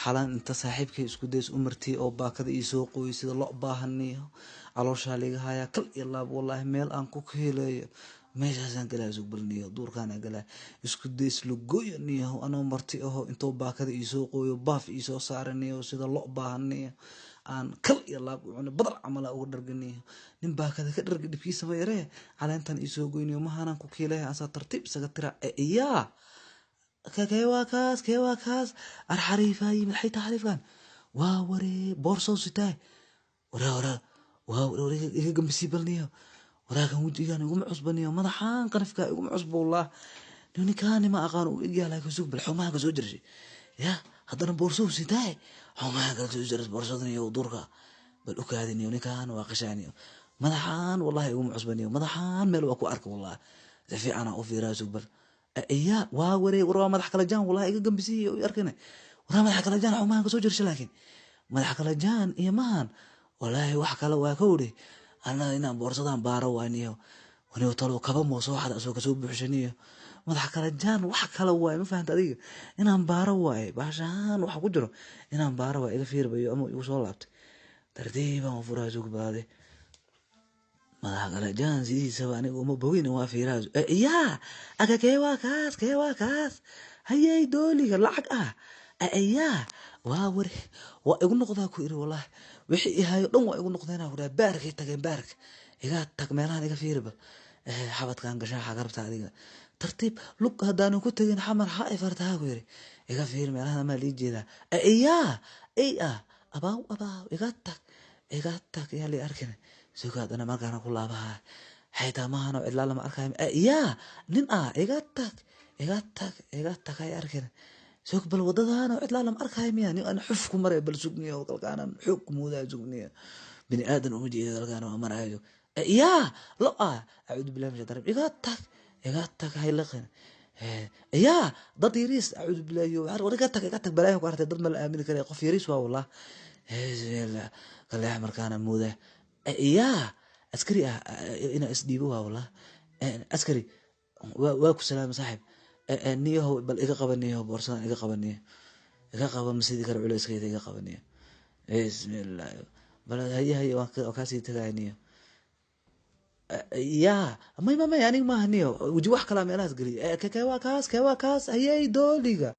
Xalaan inta saaxiibkay isku days u martiyay oo baakada ii soo qooyay sida loo baahaniyo calooshaa liiga hayaa kal iyo laab. Wallaahi meel aan ku kiileeyo meeshaasaan galaa, sugbalniyo duurkaana galaa isku days lagoyo niyo anoo marti aho intoo baakada ii soo qooyo baaf ii soo saaraniyo sida loo baahaniyo aan kal iyo laab u cunay badar camala uga dharganiyo. Nin baakada ka dharga dhibkiisa ma yaree, caleentan ii soo goyniyo mahaanaan ku kiileeya ansaa tartiib isaga tira. Iyaa kee waa kaas, kee waa kaas ar xariifaa yimid. Xaytaa xariifkan waa waree boorsoo sitaay. Waraa waraa waa waraa iga gambisii balniyo. Waraakan wejigaan iguma cusbaniyo, madaxaan qanifka iguma cusbo. Wallah ninkaani ma aqaan uu egyahay, laakiin sug bal xumaha ka soo jirshay ya haddana boorsoo sitaay xumaha kala soo jiras boorsadaniyo duurka bal u kaadiniyo. Ninkaan waa qashaaniyo, madaxaan wallahi iguma cusbaniyo, madaxaan meel waa ku arka wallahi si fiican aan u fiiraa. Sug bal iya waa waree war waa madax kala jaan. Wallahi iga gambisiiyo u arkine waraa madax kala jaan xumahan ka soo jirsha, laakiin madax kala jaan iyo mahan wallaahi wax kale waa ka wuri. Anaa inaan boorsadan baaro waaniyo waniyo talo kaba moo soo xada asoo kasoo buuxshaniyo madax kala jaan wax kale waaye. Ma fahanta adiga? Inaan baaro waaye baashaan waxa ku jiro, inaan baaro waaye. Iga fiirbayo ama igu soo laabtay tartiibaan u furaa. Sug baade madax kala jaan sidiisaba aniga uma bogin waa fiiraa. Iyaa aka kee waa kaas, kee waa kaas hayay dooliga lacag ah. Iyaa waa ware waa igu noqdaa ku iri. Wallaahi wixii ihayo dhan waa igu noqdeen ku dhahay. Baarkay tageen, baarka iga tag meelahan iga fiiri bal xabadkan gashaa xagarabta adiga tartiib lug haddaanu ku tegin xamar ha ifartaa ku yiri. Iga fiiri meelahan amaa lii jeedaa. Iyaa ey ah abaaw abaaw iga tag iga tag yaa lii arkin. Suga haddana markaana ku laabaha xaytaa maahano cidlaa lama arkayo. Iyaa nin ah iga tag iga tag iga tag hay arkin. Sug bal wadadaana cidlaa lama arkayo miya nin aan xuf ku maray bal sugniyo kalkaanan xoog ku moodayo sugniyo bini aadan uma jeedo kalkaana waa marayo. Iyaa lo ah acuudu billahi min shaitaan iga tag iga tag hay liqin. Iyaa dad yariis acuudu billahi war iga tag iga tag balaayo ku artay dad ma la aamini karayo qof yariis waa wallah. Bismillah kaleex markaana moodaa. Iyaa askari ah inaa isdhiibo waa wallah. Askari waa ku salaama saaxib niyahow bal iga qaba niyahow boorsadan iga qaba niyo iga qaba masidi kale culeyskeeda iga qaba niyo. Bismillah bal haye haye waan kaasii tagaya niyo. Yaa may may aniga maaha niyo weji wax kalaa meelahaas geliya. Kee waa kaas, kee waa kaas hayey dooliga.